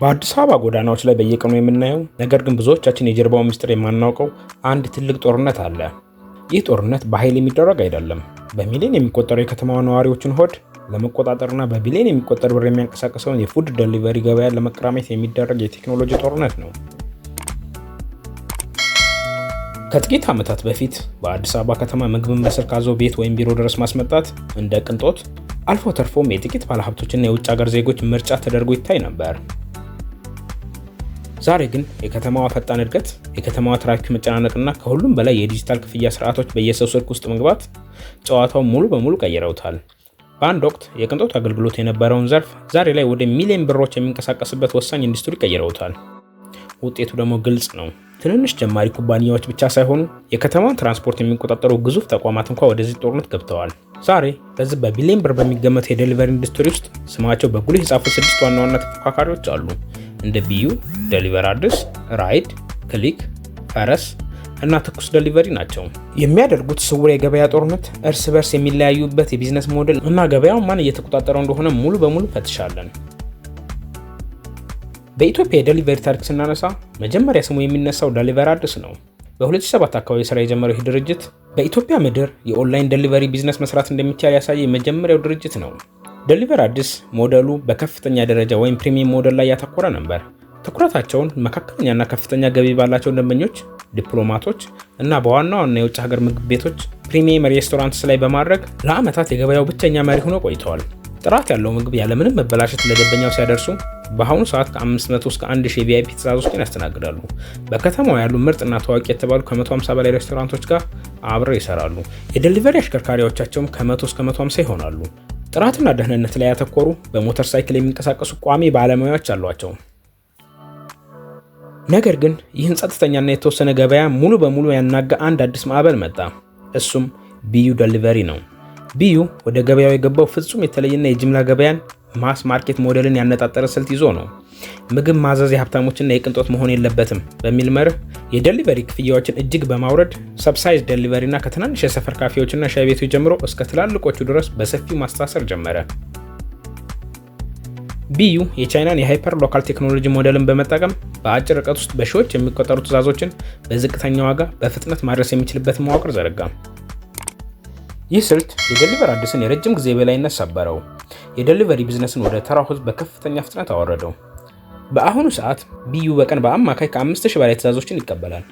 በአዲስ አበባ ጎዳናዎች ላይ በየቀኑ የምናየው ነገር ግን ብዙዎቻችን የጀርባውን ምስጢር የማናውቀው አንድ ትልቅ ጦርነት አለ። ይህ ጦርነት በኃይል የሚደረግ አይደለም። በሚሊዮን የሚቆጠሩ የከተማዋ ነዋሪዎችን ሆድ ለመቆጣጠርና በቢሊዮን የሚቆጠር ብር የሚያንቀሳቅሰውን የ food delivery ገበያን ለመቀራመት የሚደረግ የቴክኖሎጂ ጦርነት ነው። ከጥቂት ዓመታት በፊት በአዲስ አበባ ከተማ ምግብን በስልክ አዞ ቤት ወይም ቢሮ ድረስ ማስመጣት እንደ ቅንጦት፣ አልፎ ተርፎም የጥቂት ባለሀብቶችና የውጭ ሀገር ዜጎች ምርጫ ተደርጎ ይታይ ነበር። ዛሬ ግን የከተማዋ ፈጣን እድገት፣ የከተማዋ ትራፊክ መጨናነቅና ከሁሉም በላይ የዲጂታል ክፍያ ስርዓቶች በየሰው ስልክ ውስጥ መግባት ጨዋታውን ሙሉ በሙሉ ቀይረውታል። በአንድ ወቅት የቅንጦት አገልግሎት የነበረውን ዘርፍ ዛሬ ላይ ወደ ሚሊዮን ብሮች የሚንቀሳቀስበት ወሳኝ ኢንዱስትሪ ቀይረውታል። ውጤቱ ደግሞ ግልጽ ነው። ትንንሽ ጀማሪ ኩባንያዎች ብቻ ሳይሆኑ የከተማውን ትራንስፖርት የሚቆጣጠሩ ግዙፍ ተቋማት እንኳ ወደዚህ ጦርነት ገብተዋል። ዛሬ በዚህ በቢሊዮን ብር በሚገመት የ delivery ኢንዱስትሪ ውስጥ ስማቸው በጉልህ የጻፉ ስድስት ዋና ዋና ተፎካካሪዎች አሉ። እንደ ቢዩ፣ ደሊቨር አዲስ፣ ራይድ፣ ክሊክ፣ ፈረስ እና ትኩስ ደሊቨሪ ናቸው። የሚያደርጉት ስውር የገበያ ጦርነት፣ እርስ በርስ የሚለያዩበት የ business model እና ገበያውን ማን እየተቆጣጠረው እንደሆነ ሙሉ በሙሉ ፈትሻለን። በኢትዮጵያ የ delivery ታሪክ ስናነሳ መጀመሪያ ስሙ የሚነሳው ደሊቨር አዲስ ነው። በ2007 አካባቢ ስራ የጀመረው ይህ ድርጅት በኢትዮጵያ ምድር የ online delivery business መስራት እንደሚቻል ያሳየ የመጀመሪያው ድርጅት ነው። ደሊቨር አዲስ ሞዴሉ በከፍተኛ ደረጃ ወይም premium model ላይ ያተኮረ ነበር። ትኩረታቸውን መካከለኛና ከፍተኛ ገቢ ባላቸው ደንበኞች፣ ዲፕሎማቶች እና በዋና ዋና የውጭ ሀገር ምግብ ቤቶች premium restaurants ላይ በማድረግ ለዓመታት የገበያው ብቸኛ መሪ ሆነው ቆይተዋል። ጥራት ያለው ምግብ ያለምንም መበላሸት ለደንበኛው ሲያደርሱ በአሁኑ ሰዓት ከ500 እስከ 1000 የ VIP ትዕዛዞችን ያስተናግዳሉ። በከተማዋ ያሉ ምርጥና ታዋቂ የተባሉ ከ150 በላይ ሬስቶራንቶች ጋር አብረው ይሰራሉ። የ delivery አሽከርካሪዎቻቸውም ከ100 እስከ 150 ይሆናሉ። ጥራትና ደህንነት ላይ ያተኮሩ በሞተር ሳይክል የሚንቀሳቀሱ ቋሚ ባለሙያዎች አሏቸው። ነገር ግን ይህን ጸጥተኛና የተወሰነ ገበያ ሙሉ በሙሉ ያናጋ አንድ አዲስ ማዕበል መጣ። እሱም ቢዩ ደሊቨሪ ነው። ቢዩ ወደ ገበያው የገባው ፍጹም የተለየና የጅምላ ገበያን mass market model ን ያነጣጠረ ስልት ይዞ ነው። ምግብ ማዘዝ የሀብታሞችና የቅንጦት መሆን የለበትም በሚል መርህ የ delivery ክፍያዎችን እጅግ በማውረድ subsidize delivery እና ከትናንሽ የሰፈር ካፌዎችና ሻይ ቤቶች ጀምሮ እስከ ትላልቆቹ ድረስ በሰፊው ማስተሳሰር ጀመረ። ቢዩ የቻይናን የ hyper local ቴክኖሎጂ ሞዴልን በመጠቀም በአጭር ርቀት ውስጥ በሺዎች የሚቆጠሩ ትዕዛዞችን በዝቅተኛ ዋጋ በፍጥነት ማድረስ የሚችልበትን መዋቅር ዘረጋ። ይህ ስልት የደሊቨር አዲስን የረጅም ጊዜ የበላይነት ሰበረው። የ delivery business ን ወደ ተራው ህዝብ በከፍተኛ ፍጥነት አወረደው። በአሁኑ ሰዓት ቢዩ በቀን በአማካይ ከ5000 በላይ ትዕዛዞችን ይቀበላል።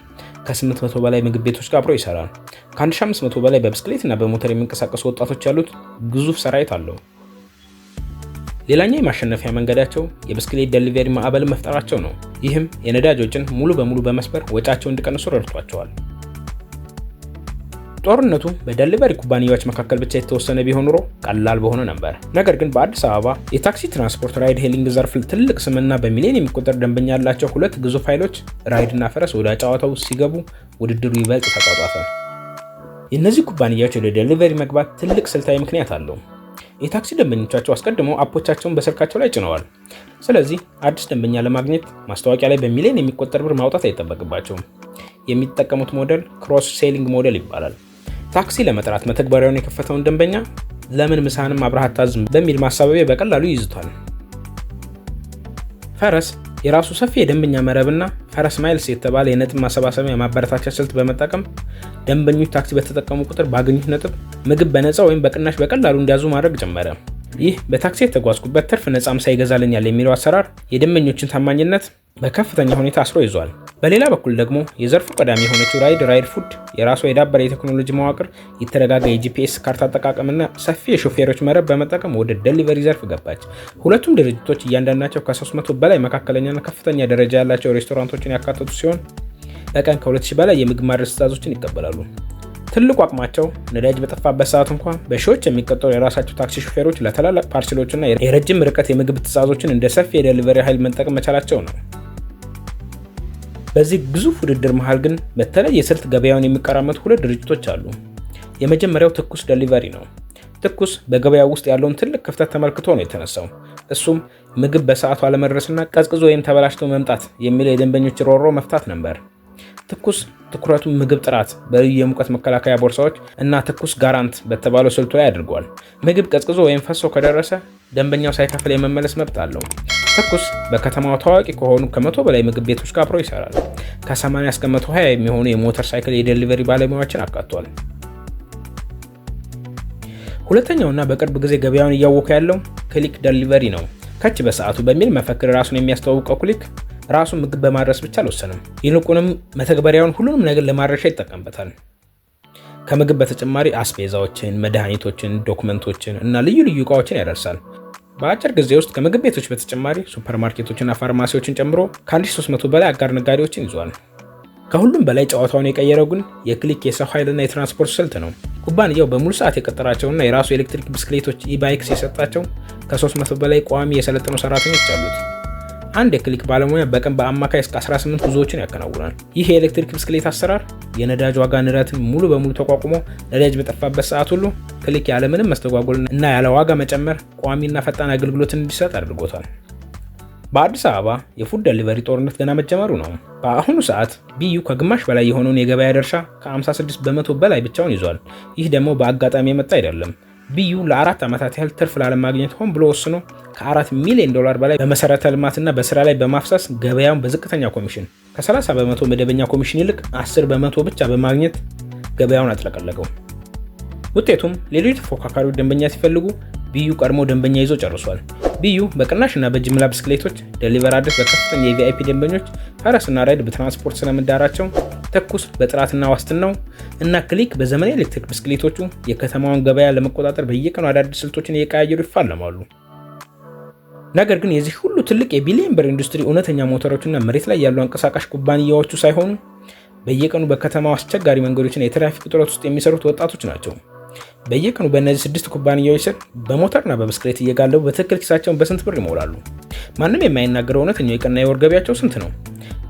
ከ800 በላይ ምግብ ቤቶች ጋር አብሮ ይሰራል። ከ1500 በላይ በብስክሌት እና በሞተር የሚንቀሳቀሱ ወጣቶች ያሉት ግዙፍ ሰራዊት አለው። ሌላኛው የማሸነፊያ መንገዳቸው የብስክሌት delivery ማዕበልን መፍጠራቸው ነው። ይህም የነዳጅ ወጪን ሙሉ በሙሉ በመስበር ወጫቸውን እንዲቀንሱ ረድቷቸዋል። ጦርነቱ በ delivery ኩባንያዎች መካከል ብቻ የተወሰነ ቢሆን ኖሮ ቀላል በሆነ ነበር። ነገር ግን በአዲስ አበባ የታክሲ ትራንስፖርት ride hailing ዘርፍ ትልቅ ስምና በሚሊዮን የሚቆጠር ደንበኛ ያላቸው ሁለት ግዙፍ ኃይሎች ራይድና ፈረስ ወደ ጨዋታው ሲገቡ ውድድሩ ይበልጥ ተጧጧፈ። የእነዚህ ኩባንያዎች ወደ delivery መግባት ትልቅ ስልታዊ ምክንያት አለው። የታክሲ ደንበኞቻቸው አስቀድመው app ኦቻቸውን በስልካቸው ላይ ጭነዋል። ስለዚህ አዲስ ደንበኛ ለማግኘት ማስታወቂያ ላይ በሚሊዮን የሚቆጠር ብር ማውጣት አይጠበቅባቸውም። የሚጠቀሙት model cross selling model ይባላል። ታክሲ ለመጥራት መተግበሪያውን የከፈተውን ደንበኛ ለምን ምሳህንም አብረህ አታዝም በሚል ማሳበቢያ በቀላሉ ይይዙታል። ፈረስ የራሱ ሰፊ የደንበኛ መረብና ፈረስ ማይልስ የተባለ የነጥብ ማሰባሰቢያ የማበረታቻ ስልት በመጠቀም ደንበኞች ታክሲ በተጠቀሙ ቁጥር ባገኙት ነጥብ ምግብ በነፃ ወይም በቅናሽ በቀላሉ እንዲያዙ ማድረግ ጀመረ። ይህ በታክሲ የተጓዝኩበት ትርፍ ነፃ ምሳ ይገዛልኛል የሚለው አሰራር የደንበኞችን ታማኝነት በከፍተኛ ሁኔታ አስሮ ይዟል። በሌላ በኩል ደግሞ የዘርፉ ቀዳሚ የሆነችው ራይድ ራይድ ፉድ የራሷ የዳበረ የቴክኖሎጂ መዋቅር፣ የተረጋጋ የ GPS ካርታ አጠቃቀምና ሰፊ የሾፌሮች መረብ በመጠቀም ወደ delivery ዘርፍ ገባች። ሁለቱም ድርጅቶች እያንዳንዳቸው ከ300 በላይ መካከለኛና ከፍተኛ ደረጃ ያላቸው ሬስቶራንቶችን ያካተቱ ሲሆን በቀን ከ2000 በላይ የምግብ ማድረስ ትዕዛዞችን ይቀበላሉ። ትልቁ አቅማቸው ነዳጅ በጠፋበት ሰዓት እንኳን በሺዎች የሚቆጠሩ የራሳቸው ታክሲ ሾፌሮች ለታላላቅ parcel ኦችና የረጅም ርቀት የምግብ ትዕዛዞችን እንደ ሰፊ የ delivery ኃይል መጠቀም መቻላቸው ነው። በዚህ ግዙፍ ውድድር መሃል ግን በተለየ ስልት ገበያውን የሚቀራመቱ ሁለት ድርጅቶች አሉ። የመጀመሪያው ትኩስ ደሊቨሪ ነው። ትኩስ በገበያው ውስጥ ያለውን ትልቅ ክፍተት ተመልክቶ ነው የተነሳው። እሱም ምግብ በሰዓቱ አለመድረስና ቀዝቅዞ ወይም ተበላሽቶ መምጣት የሚለው የደንበኞች ሮሮ መፍታት ነበር። ትኩስ ትኩረቱን ምግብ ጥራት በልዩ የሙቀት መከላከያ ቦርሳዎች እና ትኩስ guarantee በተባለው ስልቱ ላይ አድርጓል። ምግብ ቀዝቅዞ ወይም ፈሶ ከደረሰ ደንበኛው ሳይከፍል የመመለስ መብት አለው። ትኩስ በከተማዋ ታዋቂ ከሆኑ ከ100 በላይ ምግብ ቤቶች ጋር አብሮ ይሰራል። ከ80 እስከ 120 የሚሆኑ የሞተር ሳይክል የ delivery ባለሙያዎችን አካቷል። ሁለተኛውና በቅርብ ጊዜ ገበያውን እያወከ ያለው ክሊክ Delivery ነው። ከች በሰዓቱ በሚል መፈክር ራሱን የሚያስተዋውቀው ክሊክ ራሱን ምግብ በማድረስ ብቻ አልወሰንም። ይልቁንም መተግበሪያውን ሁሉንም ነገር ለማድረሻ ይጠቀምበታል። ከምግብ በተጨማሪ አስቤዛዎችን፣ መድኃኒቶችን፣ ዶክመንቶችን እና ልዩ ልዩ እቃዎችን ያደርሳል። በአጭር ጊዜ ውስጥ ከምግብ ቤቶች በተጨማሪ ሱፐርማርኬቶችና ፋርማሲዎችን ጨምሮ ከ1300 በላይ አጋር ነጋዴዎችን ይዟል። ከሁሉም በላይ ጨዋታውን የቀየረው ግን የክሊክ የሰው ኃይልና የትራንስፖርት ስልት ነው። ኩባንያው በሙሉ ሰዓት የቀጠራቸውና የራሱ የኤሌክትሪክ ብስክሌቶች e-bikes የሰጣቸው ከ300 በላይ ቋሚ የሰለጠኑ ሰራተኞች አሉት። አንድ የክሊክ ባለሙያ በቀን በአማካይ እስከ 18 ጉዞዎችን ያከናውናል። ይህ የኤሌክትሪክ ብስክሌት አሰራር የነዳጅ ዋጋ ንረትን ሙሉ በሙሉ ተቋቁሞ ነዳጅ በጠፋበት ሰዓት ሁሉ ክሊክ ያለምንም መስተጓጎል እና ያለ ዋጋ መጨመር ቋሚና ፈጣን አገልግሎትን እንዲሰጥ አድርጎታል። በአዲስ አበባ የ food delivery ጦርነት ገና መጀመሩ ነው። በአሁኑ ሰዓት ቢዩ ከግማሽ በላይ የሆነውን የገበያ ድርሻ ከ56% በላይ ብቻውን ይዟል። ይህ ደግሞ በአጋጣሚ የመጣ አይደለም። ቢዩ ለ4 ዓመታት ያህል ትርፍ ላለማግኘት ሆን ብሎ ወስኖ ከ4 ሚሊዮን ዶላር በላይ በመሰረተ ልማትና በስራ ላይ በማፍሰስ ገበያውን በዝቅተኛ ኮሚሽን ከ30% መደበኛ ኮሚሽን ይልቅ 10% ብቻ በማግኘት ገበያውን አጥለቀለቀው። ውጤቱም ሌሎች ተፎካካሪዎች ደንበኛ ሲፈልጉ ቢዩ ቀድሞ ደንበኛ ይዞ ጨርሷል። ቢዩ በቅናሽና በጅምላ ብስክሌቶች፣ ደሊቨር አዲስ በከፍተኛ የ VIP ደንበኞች፣ ፈረስና ራይድ በትራንስፖርት ስነምህዳራቸው፣ ትኩስ በጥራትና ዋስትናው እና ክሊክ በዘመናዊ ኤሌክትሪክ ብስክሌቶቹ የከተማዋን ገበያ ለመቆጣጠር በየቀኑ አዳዲስ ስልቶችን እየቀያየሩ ይፋለማሉ። ነገር ግን የዚህ ሁሉ ትልቅ የቢሊዮን ብር ኢንዱስትሪ እውነተኛ ሞተሮችና መሬት ላይ ያሉ አንቀሳቃሽ ኩባንያዎቹ ሳይሆኑ በየቀኑ በከተማው አስቸጋሪ መንገዶችና የትራፊክ ውጥረት ውስጥ የሚሰሩት ወጣቶች ናቸው። በየቀኑ በእነዚህ ስድስት ኩባንያዎች ስር በሞተርና በብስክሌት እየጋለቡ በትክክል ኪሳቸውን በስንት ብር ይሞላሉ? ማንም የማይናገረው እውነተኛው የቀንና የወር ገቢያቸው ስንት ነው?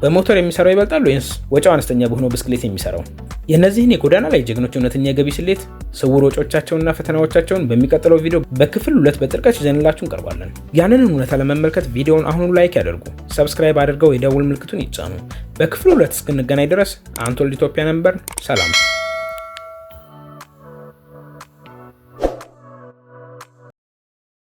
በሞተር የሚሰራው ይበልጣል ወይንስ ወጪው አነስተኛ በሆነው ብስክሌት የሚሰራው? የእነዚህን የጎዳና ላይ ጀግኖች እውነተኛ የገቢ ስሌት፣ ስውር ወጪዎቻቸውንና ፈተናዎቻቸውን በሚቀጥለው ቪዲዮ በክፍል ሁለት በጥልቀት ይዘንላችሁ እንቀርባለን። ያንን እውነታ ለመመልከት ቪዲዮውን አሁኑ like ያደርጉ፣ subscribe አድርገው የደውል ምልክቱን ይጫኑ። በክፍል ሁለት እስክንገናኝ ድረስ አንቶል ኢትዮጵያ ነበር። ሰላም።